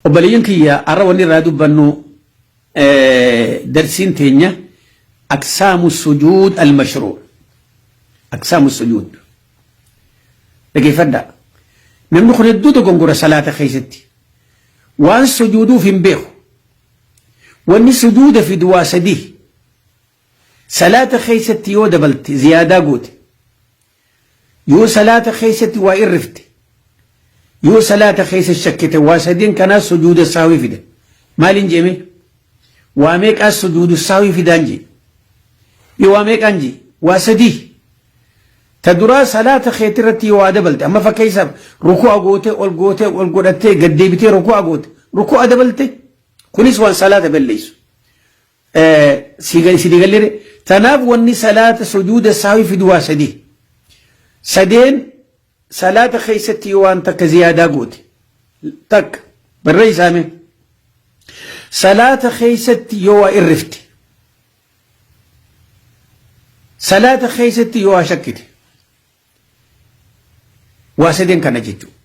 Obboleeyyan kiyya, har'a wanni irraa dubbannu, darsiin teenya, aqsaamu sujuud al-mashruu. Aqsaamu sujuud. Dhageeffadhaa. Namni kun hedduu dogongora salaata keessatti. Waan sujuuduuf hin beeku. Wanni sujuuda fidu waa sadii. Salaata keessatti yoo dabalte, ziyaadaa goote. Yoo salaata keessatti waa irrifte, yoo salaata keessa shakkite, waa sadeen kanaa sujuuda saawii fida. Maaliin jeeme? Waa meeqaa sujuudu saawii fidaan jee? Yoo waa meeqaan jee? Waa sadii. Ta duraa, salaata keetii irratti yoo waa dabalte, amma fakkeessaaf ruku'a gootee, ol gootee, ol godhattee, gad deebitee ruku'a goote, ruku'a dabalte, kunis waan salaata balleessu. Si gallee? Tanaaf wanni salaata sujuuda saawii fidu waa sadii. Sadeen, salaata keessatti yoo waan takka ziyaadaa goote, takka barreessaame, salaata keessatti yoo waa irrifte, salaata keessatti yoo waa shakkite, waa sadeen kana jechuudha.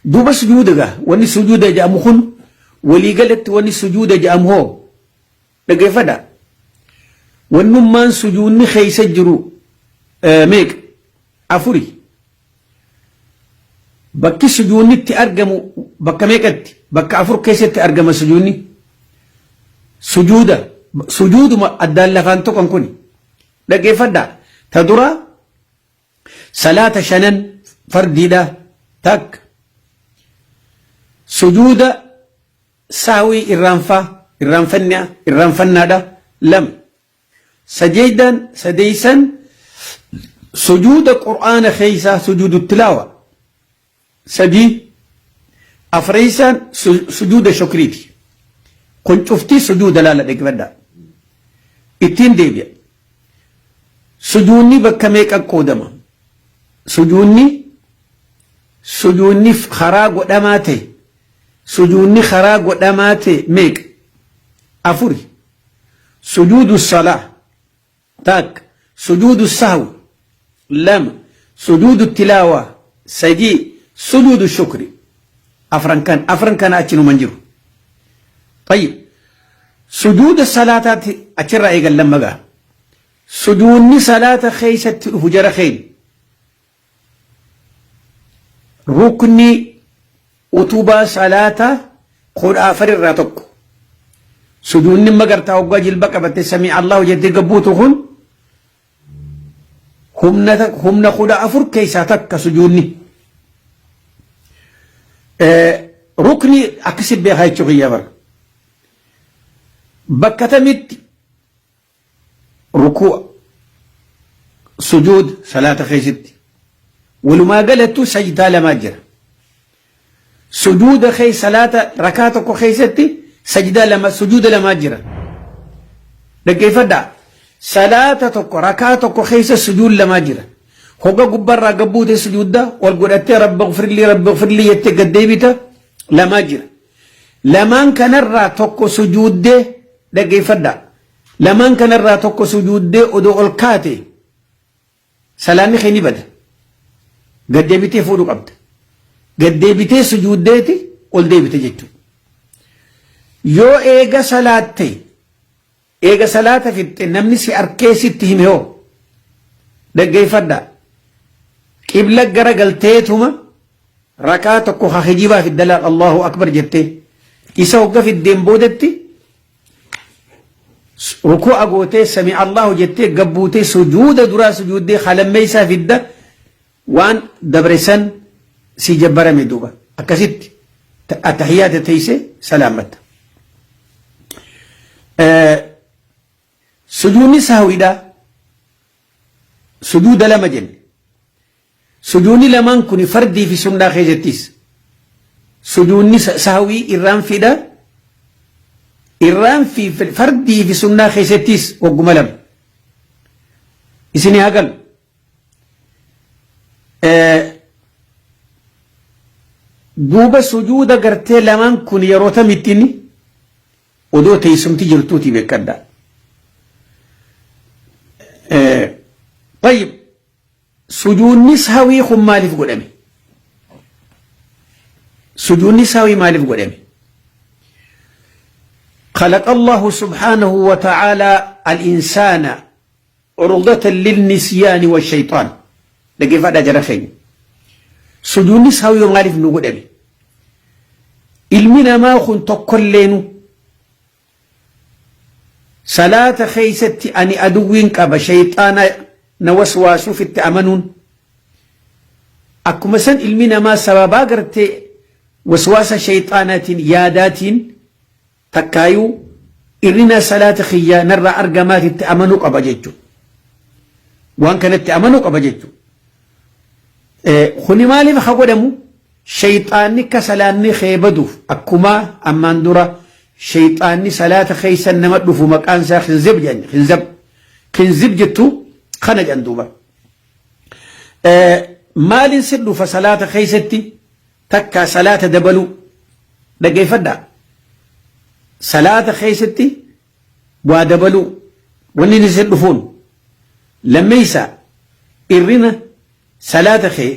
Duuba sujuuda gaa, wanni sujuuda jedhamu kun waliigalatti, wanni sujuuda jedhamu hoo, dhaggeeffadha. Wannummaan sujuudni keessa jiru meeqa? Afuri. Bakki sujuudni itti argamu bakka meeqatti? Bakka afur keessatti argama sujuudni. Sujuuda sujuuduma addaan lafaan tokkon kuni. Dhaggeeffadha. Ta dura, salaata shanan fardiidha, takka. Sujuuda saawii irraanfaa irraanfannaa irraanfannaadha, lama. Sajeeydaan sadeeysan, sujuuda qur'aana keessaa, sujuudu tilaawa, sadii. Afreeysaan sujuuda shukriiti. Kun cuftii sujuuda. Laala, dhaggeeffadhaa, ittiin deebi'a. Sujuudni bakka meeqa qoodama? Sujuudni karaa godhamaa ta'e, sujuudni karaa godhamaa ta'e meeqa? Afuri. Sujuudu salaa takka, sujuudu sahwi lama, sujuudu tilaawaa sadii, sujuudu shukri. Afran kan, afran kana achi numan jiru. طيب، sujuuda salaataatti achirraa eegallan magaa. Sujuudni salaata keessatti dhufu, jara keenya, rukni utubaa salaataa 14 irraa tokko. Sujuudni magartaa hoggaa jilba qabatte سمع الله jettee gabbuutu kun humna 14 keessaa takka sujuudni. Rukni akkasi beekaa jechuu kiyya bara. Bakka tamitti ruku'a, sujuud salaata keessatti walumaa galattu sajdaa lamaa jira. Sujuuda kee salaata rakaa tokko keessatti sajdaa lama, sujuuda lamaa jira. Dhaggeeffadhaa. Salaata tokko, rakaa tokko keessa sujuud lamaa jira. Hogga gubbarraa gabbuute sujuudda, ol godhattee رب اغفر لي رب اغفر لي jettee gad deebita, lamaa jira. Lamaan kanarraa tokko sujuuddee, dhaggeeffadhaa. Lamaan kanarraa tokko sujuuddee odoo ol kaate, salaanni kee ni bada. Gad deebitee fuudhuu qabda. Gad deebitee sujuuddeeti ol deebite jechuudha. Yoo eega salaatte, eega salaata fixxe, namni si arkee sitti hime hoo, dhaggeeffadhaa. Qibla gara galteetuma rakaa tokko haa kijibaa fiddalaa الله أكبر jettee isa hogga fiddeen boodatti ruku'a gootee سمع الله jettee gabbuutee sujuuda duraa sujuuddee halammeessaa fidda, waan dabresan si jabbarame. Duuba akkasitti attahiyyaata teeyse salaammatta. Sujuudni sahwiidha. Sujuuda lama jenne. Sujuudni lamaan kun fardii fi sunnaa keessattis. Sujuudni sahwii irraan fidha. Irraan fi fardii fi sunnaa keessattis wagguma lama. Isin haa galu. Duuba sujuuda gartee lamaan kun yeroo tamitti inni odoo teessumti jirtuuti beekadha. طيب، sujuudni sahwii kun maaliif godhame? Sujuudni sahwii maaliif godhame? خلق الله سبحانه وتعالى الإنسان عرضة للنسيان والشيطان. Dhaggeeffadhaa jara keenya. Sujuudni sahwii maaliif nu godhame? Ilmi namaa kun tokkolleenu salaata keessatti ani aduwwiin qaba, shayxaana na waswaasuuf itti amanuun, akkuma san ilmi namaa sababaa gartee waswaasa shayxaanaatiin, yaadaatiin, takkaayuu irrina salaata kiyyaa narraa argamaati itti amanuu qaba jechuudha. Waan kanatti amanuu qaba jechuudha. Kuni maaliif haa godhamu? Shayxaanni akka salaanni kee baduuf. Akkuma ammaan dura shayxaanni salaata keessa nama dhufu maqaan isaa Khinzib jedhan, Khinzab, Khinzib jettu kana jedhan duuba. Maaliin si dhufa salaata keessatti? Takka salaata dabaluu. Dhaggeeffadhaa. Salaata keessatti waa dabaluu wanni inni si dhufuun. Lammeessa, irrina salaata kee,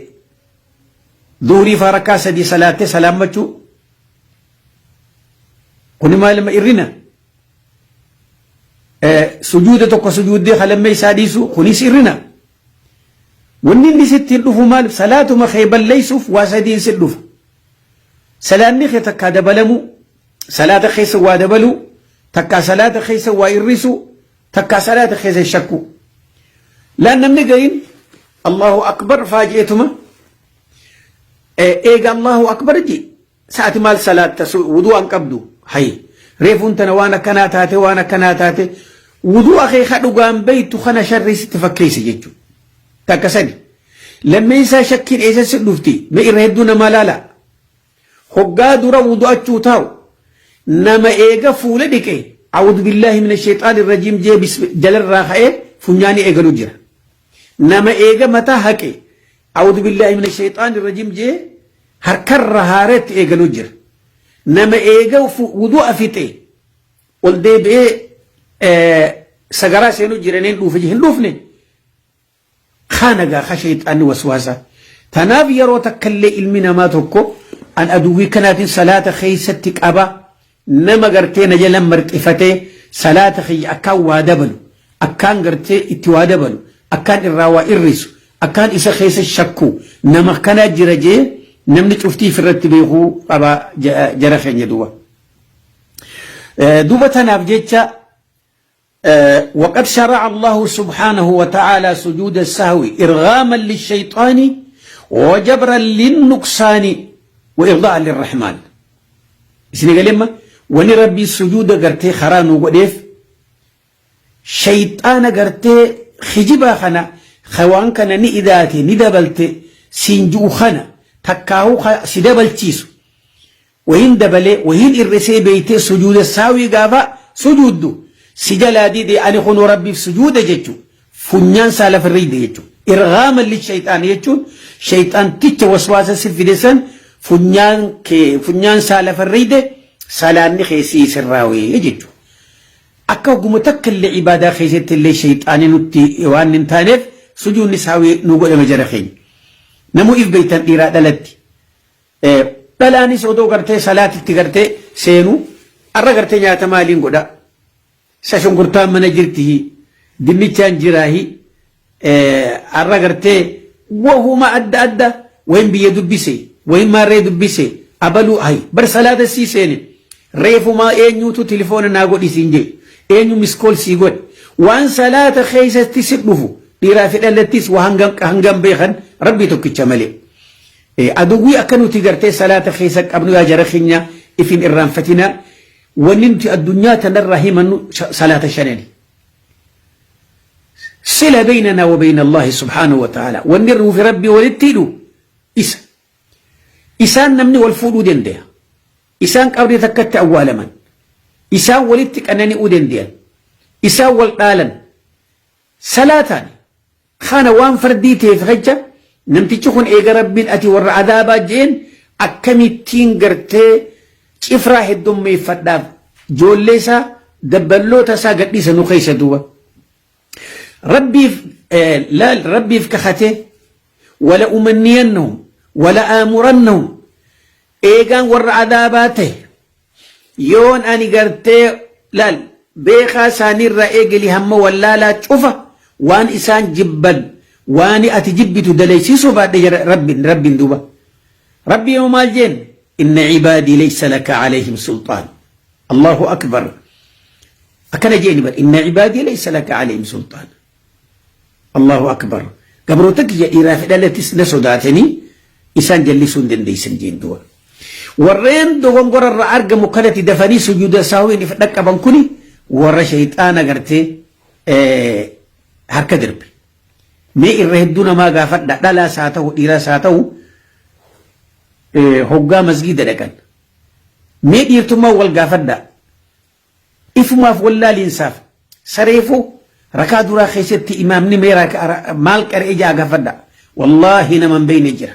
zuhurii faa rakkaa sadii salaattee salaammachuu. Kuni maalima? Irrina. Sujuuda tokko sujuuddee lammeessaa dhiisu, kunis irrina. Wanni inni sittiin dhufu maal? Salaatuma kee balleessuuf waa sadiin si dhufa. Salaanni kee takkaa dabalamuu, salaata keessa waa dabaluu, takkaa salaata keessa waa irrisuu, takkaa salaata keessa shakkuu. Laan namni gariin Allahu akbar faajeetuma eega Allahu akbar ji sa'ati maal salaatta? Wudu'an qabdu hay, reefuun tana waan akkanaa taate, waan akkanaa taate, wudu'a kee ka dhugaan beeytu kana sharrii sitti fakkeessa jechuudha. Takka sadi. Lammeessaa, shakkiin eessa si dhufti? Mee irra hedduu namaa laala. Hoggaa dura wudu'achuu taa'u nama eega fuula dhiqe أعوذ بالله من الشيطان الرجيم jee jalarraa ka'ee funyaanii eegalu jira. Nama eega mataa haqe أعوذ بالله من الشيطان الرجيم jee harkarra haareetti eegalu jira. Nama eega wudu'a fixe ol deebi'ee sagaraa seenuu jiraniin dhuufe hin dhuufne. Kana gaa ka shayxaanni waswaasa. Tanaaf yeroo takkallee ilmi namaa tokko an aduwwii kanaatiin salaata keessatti qaba, nama gartee na jalan marxifatee salaata kiyya akkaan waa dabalu, akkaan gartee itti waa dabalu, akkaan irraa waa irrisu, akkaan isa keessa shakku nama kanaa jira jee namni cuftii ofirratti beekuu qaba jara keenya duuba. Duuba tanaaf jecha وقد شرع الله سبحانه وتعالى سجود السهو إرغاما للشيطان وجبرا للنقصان وإرضاء للرحمن. إسني قال لما وني ربي سجود قرتي خران وقديف شيطان قرتي خجبا خنا خوان كان ني إذاتي ندبلت سينجو خنا تكاهو سيدبل تيسو وهين دبلي وهين الرسي بيتي سجود الساوي قافا سجود سجلا دي دي أني خنو ربي في سجود جتشو فنيان سالف الريد جتشو. إرغاما للشيطان جتشو، شيطان تيتش وسواسة سفدسن فنيان كي فنيان سالف الريد سالاني خيسي سراوي جتشو. Akka oguma takka illee ibaadaa keessatti illee shayxaanii nutti waan hin taaneef sujuudni saawii nu godhame jara keenya. Namuu if beektan dhiiraa dhalatti. Dhalaanis odoo gartee salaatitti gartee seenu arra gartee nyaata maaliin godha? Isa shunkurtaan mana jirti, dinnichaan jiraahi, arra gartee wahuma adda adda wayin biyya dubbise, wayin maarree dubbise, abaluu hay bar salaata sii seene, reefumaa eenyuutu tilifoona naa godhi siin jee, eenyu missed call sii godhe. Waan salaata keessatti si dhufu dhiiraa fi dhalattis waa hangam beekan rabbii tokkicha malee. Aduwwii akka nuti gartee salaata keessa qabnu yaa jara keenya ifin irraanfatina. Wanni nuti addunyaa tanarraa himannu salaata shanani. صلة بيننا وبين الله سبحانه وتعالى wanni fi rabbii walitti hidhu isa. Isaan namni wal fuudhuu danda'a. Isaan qabrii takkatti awwaalaman. Isaan walitti qanani'uu danda'an. Isaan wal dhaalan. Salaataan kana waan fardii ta'eef jecha namtichi kun eega rabbiin ati warra adaabaa jeen akkamittiin gartee cifraa heddummeeffadhaaf ijoollee isaa dabballoota isaa gadhiisa nu keessa duuba. Rabbiif laal, rabbiif kakatee ولأمنينهم ولآمرنهم eegaan warra adaabaa ta'e yoon ani gartee Laal, beekaa isaaniirraa eegali hamma wallaalaa cufa waan isaan jibban waan ati jibbitu dalaysiisuu baadhe jira Rabbiin Rabbiin duuba. Rabbi yoo maal jeen? Inna cibaadii laysa laka alayhim sulxaan. Allahu akbar. Akkana jeeni bar, inna cibaadii laysa laka alayhim sulxaan. Allahu akbar. Gabroota kiyya dhiiraa fi dhalattis na sodaatanii isaan jallisuu hin dandeessan jeen duuba. Warreen dogongora irraa argamu kanatti dafanii sujuuda sahwiin if dhaqqaban kuni warra shayxaana gartee harka darbe. Mee irra hedduu namaa gaafadha, dhalaas haa ta'u dhiiraas haa ta'u, hoggaa masgiida dhaqan. Mee dhiirtummaa wal gaafadha. Ifumaaf wallaaliinsaaf sareefuu rakaa duraa keessatti imaamni mee maal qara'ee ja'a gaafadha. Wallaahi nama hin beekne jira.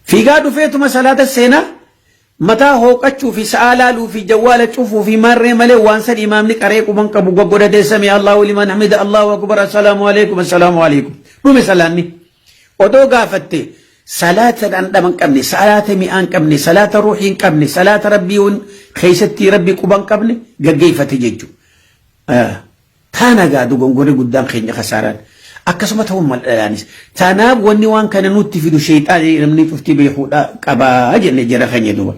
Fiigaa dhufeetuma salaata seenaa, mataa hooqachuu fi sa'aa laaluu fi jawwaala cufuu fi maarree malee waan san imaamni qaree quban qabu goggodhatee sami Allahu liman hamida, Allahu akbar, assalaamu alaikum, assalaamu alaikum. Dhume salaanni. Odoo gaafatte salaata dhandhama hin qabne, salaata mi'aa hin qabne, salaata ruuhii hin qabne, salaata rabbii keessatti rabbii quba hin qabne gaggeeffate jechuudha. Taana gaa dogongorri guddaan keenya kasaaraan. Akkasuma ta'uu mala dhalaanis. Tanaaf wanni waan kana nutti fidu sheexaanii namni cufti beekuudha qabaa jenne jara keenya duuba.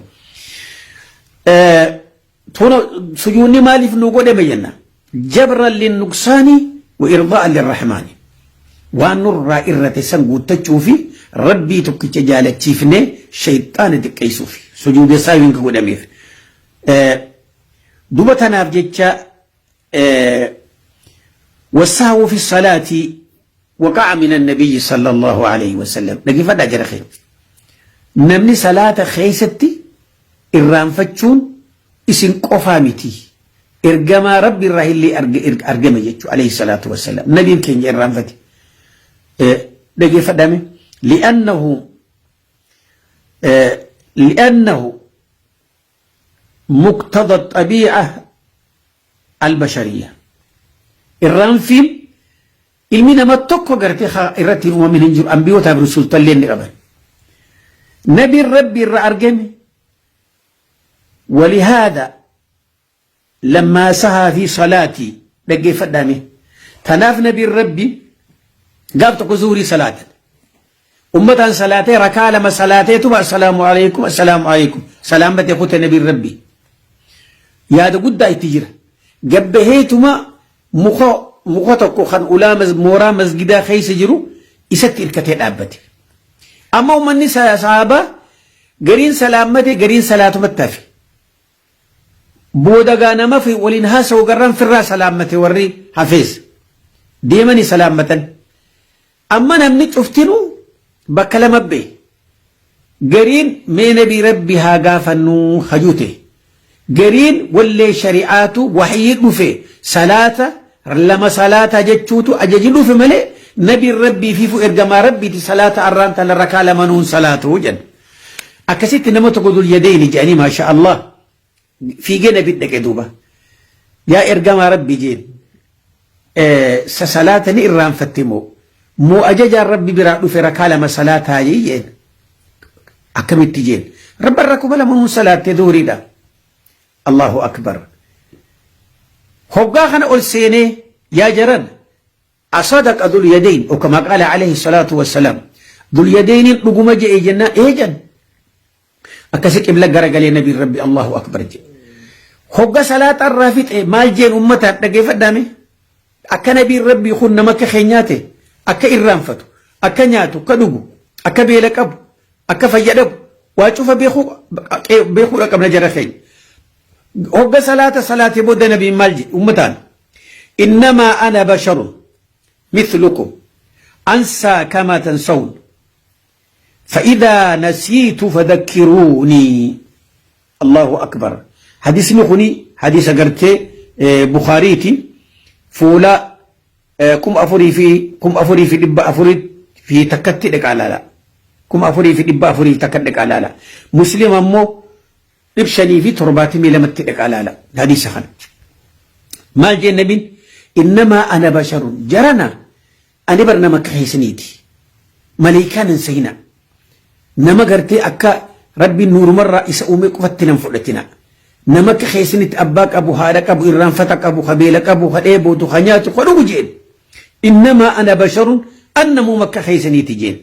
Tuna sujuunni maaliif nu godhame jenna? Jabran linnuqsaani wa irdaa'an lirrahmaani. Waan nurraa irrate san guuttachuu fi rabbii tokkicha jaalachiifnee shayxaana xiqqeessuuf sujuuda saawiin ka godhameef. Duba tanaaf jecha wasahwu fi salaati waqa'a min annabiyyi sallallahu alayhi wa sallam. Dhaggeeffadhaa jara keenya. Namni salaata keessatti irraanfachuun isin qofaa miti. Ergamaa Rabbi irraa illee argame jechuudha alayhi salaatu wassalaam. Nabiin keenya irraanfate. Dhaggeeffadhaame. Li'annahu muqtada xabii'a albashariya. Irraanfiin ilmi nama tokko gartee irratti hin uumamin hin jiru, ambiyootaaf rusultallee ni qaban. Nabiin Rabbi irraa argame. Walihaada lammaa sahaa fi salaatii, dhaggeeffadhaame. Tanaaf nabiin Rabbi gaaf tokko zuhurii salaatan. Ummataan salaatee rakaa lama salaateetuma assalaamu alaikum, assalaamu alaikum salaambatee kute. Nabiin Rabbi yaada guddaa itti jira. Gabbaheetuma muka tokko kan ulaa mooraa masgidaa keessa jiru isatti hirkatee dhaabbate. Amma uummanni sahaabaa gariin salaammate, gariin salaatumatti hafe. Booda gaa nama fi waliin haasa'u garraan firraa salaammate, warri hafees deemanii salaammatan. Amma namni cuftinuu bakka lama ba'e. Gariin mee nabii Rabbi haa gaafannuu hajute. Gariin wallee shari'aatu waxyii dhufe, salaata lama salaata jechuutu ajaji dhufe malee nabiin Rabbii fiifu ergamaa Rabbiiti, salaata arraan tana rakaa lamanuun salaatu jedhan. Akkasitti nama tokko dul yadeyni jedhanii, maasha Allah, fiigee nabi dhaqe duuba. Yaa ergamaa Rabbi jeen, sa salaata ni irraanfatte moo ajajaan Rabbi biraa dhufe rakaa lama salaataa jeen? Akkamitti jeen? Rabban rakuma lamanuun salaatte duhuriidha. Allahu akbar. Hoggaa kana ol seenee, yaa jaran, asadaqa dhul yadeyn kama qaala alayhi salaatu wassalaam, dhul yadeyniin dhuguma je'e jennaan, ee jan. Akkasi qibla garagalee nabiin Rabbi Allahu akbar jedhe. Hogga salaata irraa fixe maal jeen ummataan? Dhaggeeffadhaame. Akka nabiin Rabbii kun nama akka keenyaa ta'e, akka irraanfatu, akka nyaatu, akka dhugu, akka beela qabu, akka fayya dhabu, waa cufa beekuudha qabna jara keenya. Hogga salaata salaatee booda nabiin maal jedhe ummataan? Innamaa ana basharun mithlukum ansaa kama tansawun, فإذا نسيت فذكروني. الله أكبر. حديثني خني حديث قرتي بخاريتي فولا 4441 دقالا لا 4441 دقالا لا. مسلم أمو 572 دقالا لا. حديث خن ما جي النبي إنما أنا بشر، جرنا أنا برنامج كيسنيتي ملائكان hin sehina, nama gartee akka rabbi nuurumarraa isa uume qofatti nan fudhatina. Nama akka keessanitti abbaa qabu, haadha qabu, irraanfata qabu, ka beela qabu, ka dheebootu, ka nyaatu, ka dhugu jeen. Innamaa ana basharun an namuma akka keessaniiti jeen.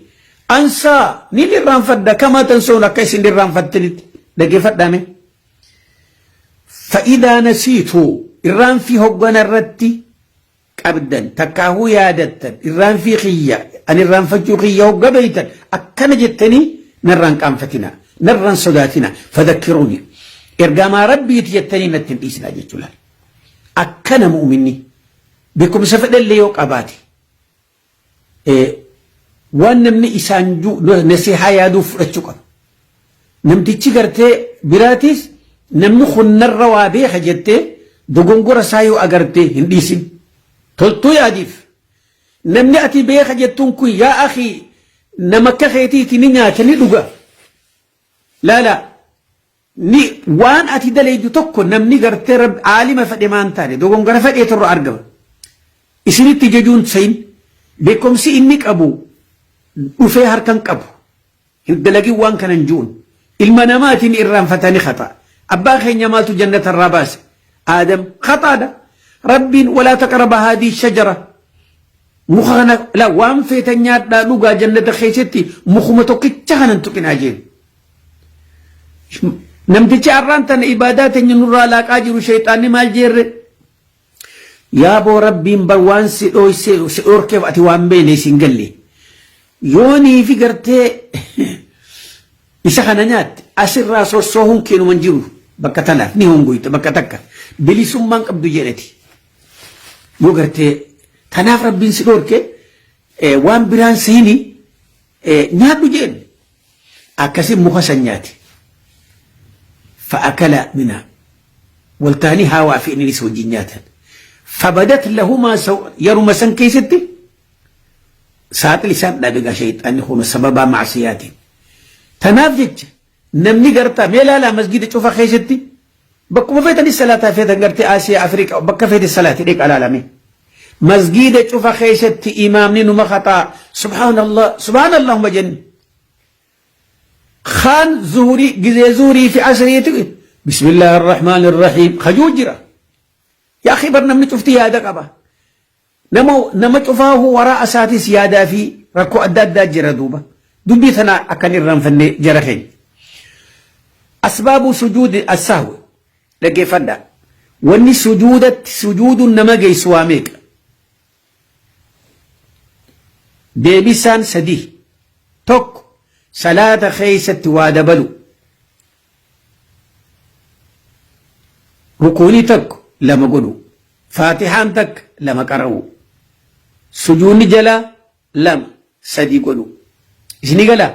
Ansaa nin irraanfadha kamaa tansoon akka isin irraanfattanitti dhaggeeffadhaa mee. Fa'idaa nasiitu irraanfii hoggana irratti qabdan takkaahuu yaadattan irraanfii kiyya an irraanfachuu kiyya hogga beeytan akkana jettanii narraan qaanfatina narraan sodaatina fadakkiruuni ergamaa rabbiiti jettanii natti hin dhiisinaa jechuu laal akkana mu'minni beekumsa fedhellee yoo qabaate waan namni isaan nasihaa yaaduuf fudhachuu qaba. Namtichi gartee biraatis namni kun narra waa beeka jettee dogongora isaa yoo agartee hin dhiisin. Toltuu yaadiif. Namni ati beeka jettuun kun yaa akii nama akka keetiiti ni nyaata ni dhuga. Laala ni waan ati dalaydu tokko namni gartee rabbi aalima fedhe maan taane dogongora fedheetu irra argama. Isinitti jajuun sayin beekumsi inni qabu dhufee harkan qabu. Hin dalagin waan kanan ju'un. Ilma namaatiin irraanfatanii khata. Abbaa keenya maaltu jannata irraa baase? Aadam khataadha. Rabbiin walaa taqraba haadii shajara. Muka kana la waan feetan nyaadhaa dhugaa jannata keessatti mukuma tokkicha kanan tuqinaa jeen. Namtichi har'aan tana ibaadaa teenya nurraa laaqaa jiru shayxaanni maal jeerre? Yaa boo rabbiin bar waan si dhooyse si dhoorkeef ati waan beene siin galle. Yoonii fi gartee isa kana nyaatte asirraa sossoohuun keenuman jiru bakka tanaaf ni hongoyta bakka takka bilisummaan qabdu jedheti. Yoo gartee tanaaf rabbiin si dhoorke waan biraan seeni nyaadhu jeen. Akkasi muka san nyaate. Fa'akala minhaa. Waltaanii haawaa fi inninis wajjin nyaatan. Fabadat lahumaa yeruma san keessatti saaxil isaan dhabe gaa shayxaanni kun sababaa macsiyaatiin. Tanaaf jecha namni gartaa mee laalaa masgida cufa keessatti bakkuma feetanis salaataa feetan gartee Asiyaa Afrikaa bakka feete salaati dheqa laalame. Masgiida cufa keessatti imaamni numa khaxaa subhaanallah subhaanallah huma jenni. Kaan zuhurii gizee zuhurii fi asriiti bismillaahi arrahmaan irrahiim kajuu jira. Yaa akhi bar namni cufti yaada qaba. Nama nama cufaahu waraa asaatis yaadaa fi rakkoo adda addaa jira duuba. Dubbii tana akkan irraanfanne jara keenya. Asbaabu sujuudi as-sahwi dhaggeeffadhaa. Wanni sujuudatti sujuuduun nama geessu waa meeqa? Deebisaan sadii. Tokko salaata keessatti waa dabalu. Rukuunii tokko lama godhu. Faatihaan takka lama qara'u. Sujuunni jalaa lama sadii godhu. Isinii galaa?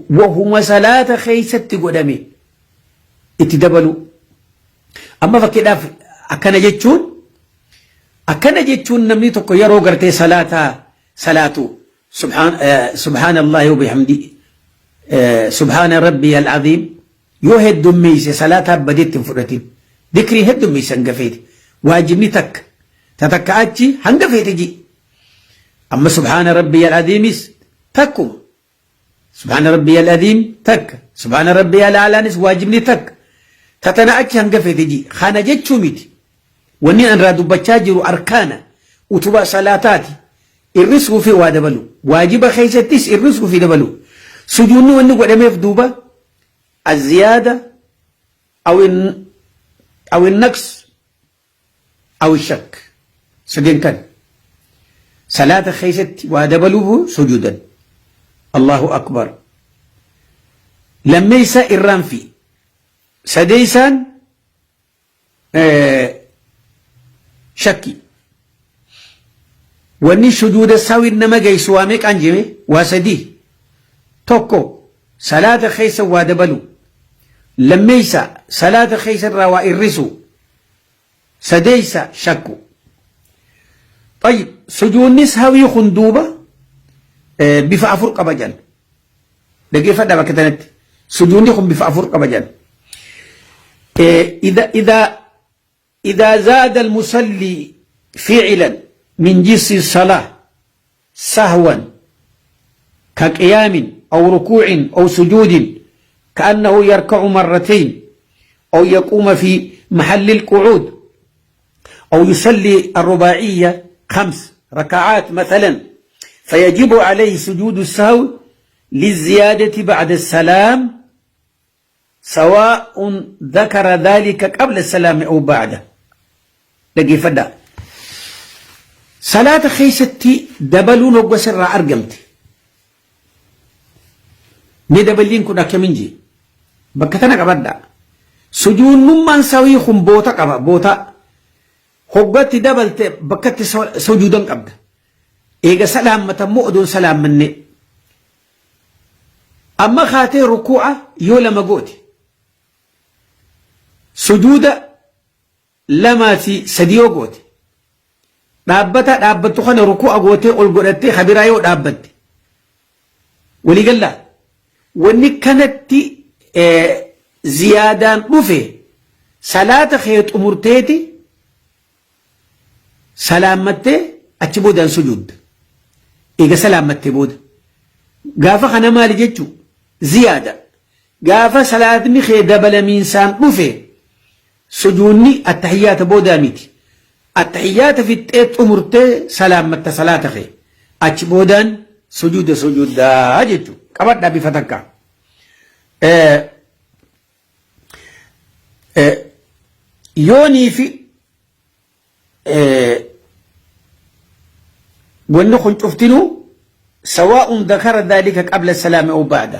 Wahuma salaata keessatti godhame itti dabalu. Amma fakkiidhaaf akkana jechuun akkana jechuun namni tokko yeroo gartee salaataa salaatu subhaanallahi wa bihamdi subhaana rabbiyal aziim yoo heddummeeyse salaataa badeetti hin fudhatin. Dikrii heddummeeyse hanga feete. Waajibni takka ta takka achi hanga feete ji. Amma subhaana rabbiyal aziimis takkuma. Subhaana rabbiyal aziim takka. Subhaana rabbiyal a'laanis waajibni takka. Ta tana achi hanga feete ji. Kana jechuu miti. Wanni an irraa dubbachaa jiru arkaana utubaa salaataati. Irrisuu fi waa dabalu. Waajiba keessattis irrisuu fi dabalu. Sujuunni wanni godhameef duuba aziyaada aw naqs aw shakk. Sadeen kan. Salaata keessatti waa dabaluuf sujuudan. Allahu akbar. Lammeessa irraanfi. Sadeessaan shakki. Wanni sujuuda sahwiin nama geessu waa meeqaan jeme? Waa sadii. Tokko salaata keessa waa dabalu. Lammeessa salaata keessa irraa waa irrisu. Sadeessa shakku. طيب sujuudni sahwii kun duuba bifa afur qaba jedhan. Dhaggeeffadhaa bakka tanatti. Sujuudni kun bifa afur qaba jedhan. إذا زاد المصلي فعلا من جنس الصلاة سهوا كقيام أو ركوع أو سجود كأنه يركع مرتين أو يقوم في محل القعود أو يصلي الرباعية 5 ركعات مثلا، فيجب عليه سجود السهو للزيادة بعد السلام، سواء ذكر ذلك قبل السلام أو بعده. Dhaggeeffadhaa. Salaata keessatti dabaluun hogga sirraa argamte. Mee daballiin kun akkamiin jee? Bakka tana qabadhaa. Sujuunnummaan sawii kun boota qaba boota. Hoggatti dabalte bakkatti sujuudan qabda. Eega salaammatan immoo odoon salaammanne. Amma kaatee rukuu'a yoo lama goote. Sujuuda 2 fi 3 yoo goote. Dhaabbata dhaabbattu kana ruku'a gootee ol godhattee kabiraa yoo dhaabbatte. Waliigallaa wanni kanatti ziyaadaan dhufe salaata kee xumurteeti salaammattee achi boodaan sujuudda. Eega salaammattee booda. Gaafa kana maali jechuu? Ziyaada. Gaafa salaatni kee dabalamiinsaan dhufe sujuunni attahiyyaata boodaa miti. Attahiyyaata fixxee xumurtee salaammatta salaata kee. Achi boodaan sujuuda sujuuddaa jechuu. Qabadhaa bifa takka. Yoonii fi wanni kun cuftinuu sawaa'un dakara daalika qabla salaami aw ba'da.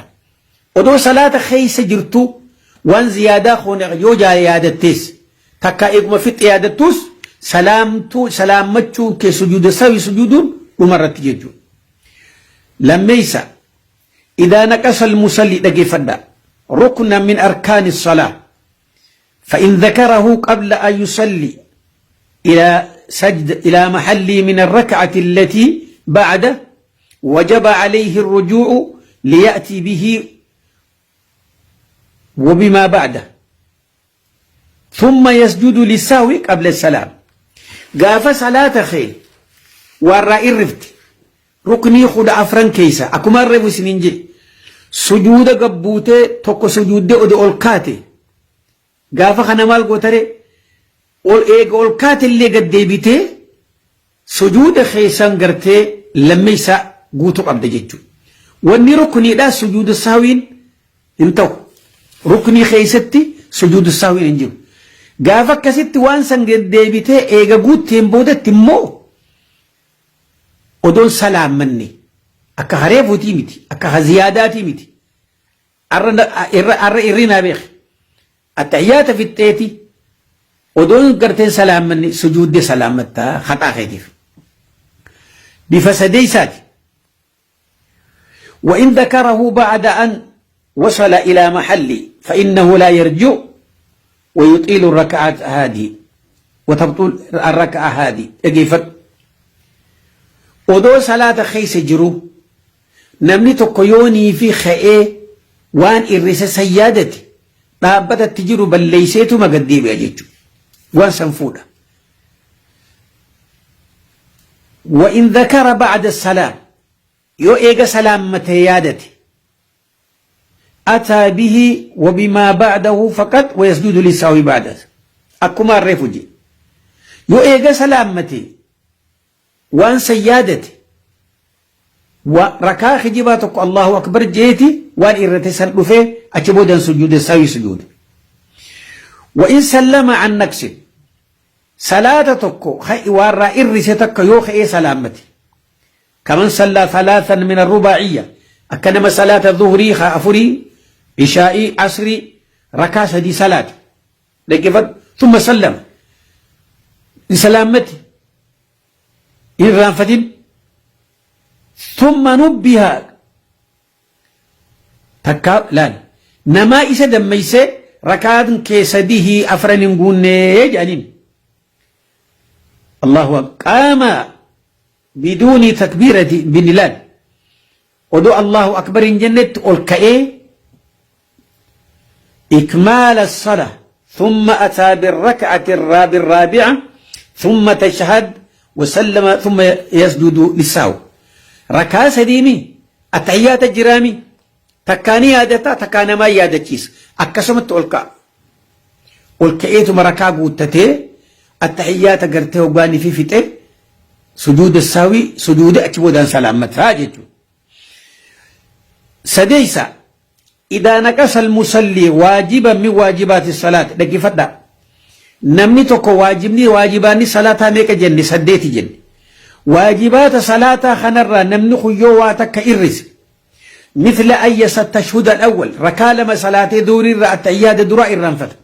Odoo salaata keessa jirtu waan ziyaadaa kun yoo yaadattees takka eeguma fixxe yaadattuus salaamtuu salaammachuun kee sujuuda sawi sujuuduun dhumarratti jechuudha. Lammeessa idaa naqasa almusalli dhageeffadha rukna min arkaani salaa فإن ذكره قبل أن يصلي إلى سجد إلى محل من الركعة التي بعده وجب عليه الرجوع ليأتي به وبما بعده ثم يسجد للسهو قبل السلام. Gaafa salaata kee warraa irrifte ruknii 14 keessa akkuma reefu isiniin jedhe sujuuda gabbuutee tokko sujuuddee odo ol kaate gaafa kana maal gootare ol eega ol kaate illee gad deebitee sujuuda keessan gartee lammeessa guutuu qabda jechuudha. Wanni rukniidhaa sujuuda sahwiin hin ta'u. Ruknii keessatti sujuudu sahwiin hin jiru. Gaafa akkasitti waan san gad deebitee eega guutteen boodatti immoo odoon salaammanne akka hareefuutii miti akka ziyaadaatii miti. Arra irri naa beeke. Attahiyyaata fixxeeti odoon garteen salaammanne sujuudde salaammattaa haxaa keetiif. Bifa sadeessaati. وإن ذكره بعد أن وصل إلى محل فإنه لا يرجع ويطيل الركعة هذه وتبطل الركعة هذه. Dhaggeeffadhu. Odoo salaata keessa jiru namni tokko yoonii fi ka'ee waan irrise san yaadate dhaabbatatti jiru balleeyseetuma gad deebi'a jechuudha. Waan san fuudha. وإن ذكر بعد السلام yoo eega salaammate yaadate أتى به وبما بعده فقط ويسجد للسهو بعده. Akkuma reefu je yoo eega salaammate waan san yaadate rakaa kijibaa tokko Allahu akbar jeeti waan irrate san dhufee achi boodan sujuude sahwi sujuude. وإن سلم عن نقص salaata tokko waarraa irrise takka yoo ka'ee salaammate كمن صلى ثلاثا من الرباعية أكنما صلاة الظهري أفري عشائي عصري ركع سدي صلاة لكن ثم سلم سلامتي إن رانفتين ثم نبه تكا لا نما إسا دميسة ركعات كيسده أفرن نقول الله قام بدون تكبيرة بنلال ودو الله أكبر جنة الكئي إكمال الصلاة ثم أتى بالركعة الرابعة ثم تشهد وسلم ثم يسجد للسهو. ركعة سديمي التحيات الجرامي تكاني يادتا تكان ما يادتشيس أكسمت ألقى. Ol ka'eetuma rakaa guuttatee attahiyyaata gartee hoggaanii fi fixee sujuuda sahwii sujuuda achi boodaan salaammataa jechuudha. Sadeessa, idaa naqasa almusallii waajiban min waajibaati salaati. Dhaggeeffadhaa. Namni tokko waajibni waajibaanni salaataa meeqa jenne? Saddeeti jenne. Waajibaata salaataa kanarraa namni kun yoo waa takka irrise, mithla an yansa tashhuda al-awwal, rakaa lama salaatee duurirra attahiyyaata duraa irraanfata.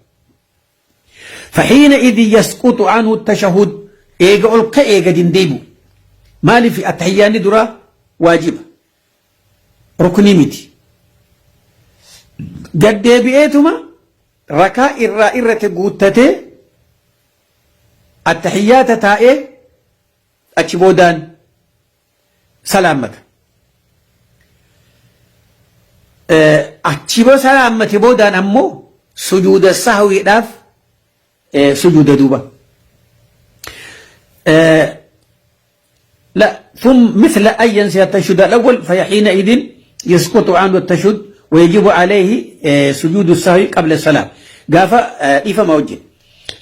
فحينئذ يسقط عنه التشهد. Eega ol ka'ee gad hin deebi'u. Maaliif? Attahiyyaanni duraa waajiba, ruknii miti. Gad deebi'eetuma rakaa irraa irrate guuttatee attahiyyaata taa'ee achi boodaan salaammata. Achi boo salaammate boodaan ammoo sujuuda sahwiidhaaf sujuuda duuba. لا ثم مثل أن ينسي التشهد الأول، فحينئذ يسقط عنه التشهد ويجب عليه سجود السهو قبل السلام. قافة إفا وجه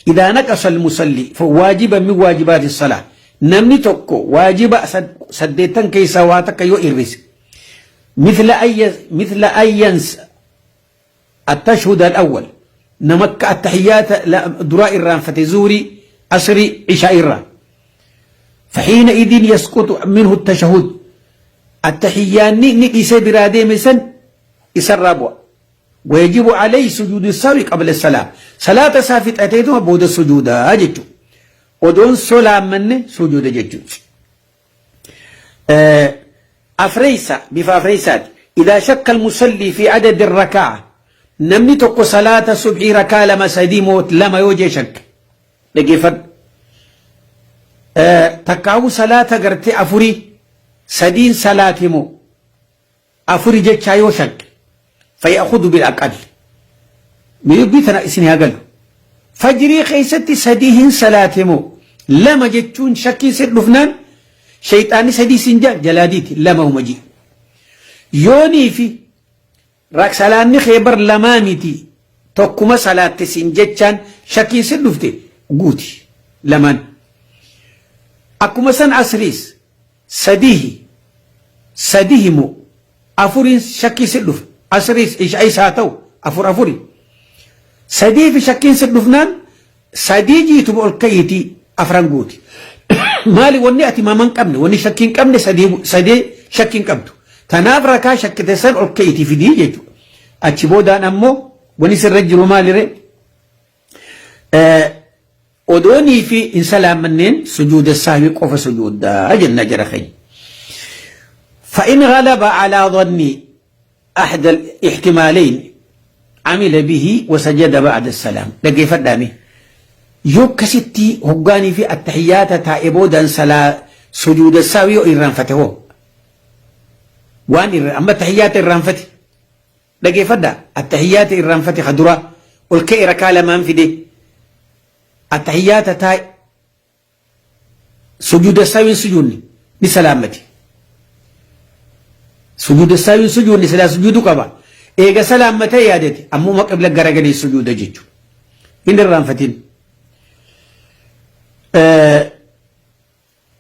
إذا نقص المصلي فواجبا من واجبات الصلاة، namni tokko waajiba saddeettan keessaa waa takka yoo irrise, مثل أن ينسى التشهد الأول، نمك التحيات دراء الران فتزوري أسري عشاء الران، فحينئذ يسقط منه التشهد. التحيان نقيس برادي مسن إسرابوا، ويجب عليه سجود السهو قبل السلام. صلاة سافت أتيتها بود السجود أجتو odoon solaamanne sujuuda jechuudha. Afreessa, bifa afreessaati. إذا شك المصلي في عدد الركعة، namni tokko salaata subhii rakaa lama sadii moot lama yoo jee shakke, dhaggeeffadhu. Takkaa'uu salaata gartee afurii sadiin salaate moo afuri jechaa yoo shakke, فيأخذ بالأقل. Dubbii tana isin haa galu. Fajrii keessatti sadii hin salaate moo lama jechuun shakkiin si dhufnaan, shayxaanni sadii sin jaa jalaadiiti lama huma ji. Yoonii fi salaanni keebar lamaa miti tokkuma salaatte sin jechaan shakkiin si dhufte, guuti lamaan. Akkuma san asriis sadihi sadihi moo afuriin shakkii si dhufe, asriis ishaa'is haa ta'u afur afuri. Sadii fi shakkiin si dhufnaan sadii jiituma ol ka'iitii afran guuti. Maali? Wanni ati maman qabne, wanni shakkiin qabne sadii sadii shakkiin qabdu. Tanaaf rakaa shakkite san ol ka'iitii fidii jechuudha. Achi boodaan ammoo wanni sirra jiru maalire? Odoonii fi hin salaamanneen sujuuda sahwi qofa sujuudaa jenna jara keenya. فإن غلب على ظني أحد الاحتمالين عمل به وسجد بعد السلام. dhaggeeffadhaami. Yoo akkasitti hoggaanii fi attahiyyaata taa'e boodaan salaa sujuuda sahwi yoo irraanfate hoo, waan irra amma attahiyyaata irraanfate, dhaggeeffadha, attahiyyaata irraanfate kadura ol ka'e rakaa lamaan fide, attahiyyaata taa'e, sujuuda sahwiin sujuudni ni salaammate. Sujuuda sahwiin sujuudni silaa sujuudu qaba. Eega salaammatee yaadate ammuma qibla garagalee sujuuda jechuudha. Hin irraanfatin.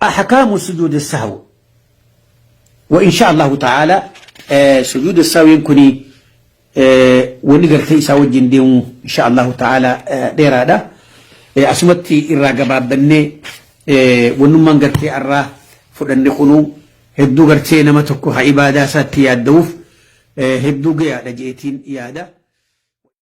أحكام سجود السهو، وإن شاء الله تعالى سجود السهو يكوني ونقرتي isaa wajjin deemu إن شاء الله تعالى dheeraadha. Asumatti irraa gabaabbannee wannummaan gartee irraa fudhanne kunuu hedduu gartee nama tokko haa ibaadaa isaatti yaadda'uuf hedduu gayaadha jeetiin yaada.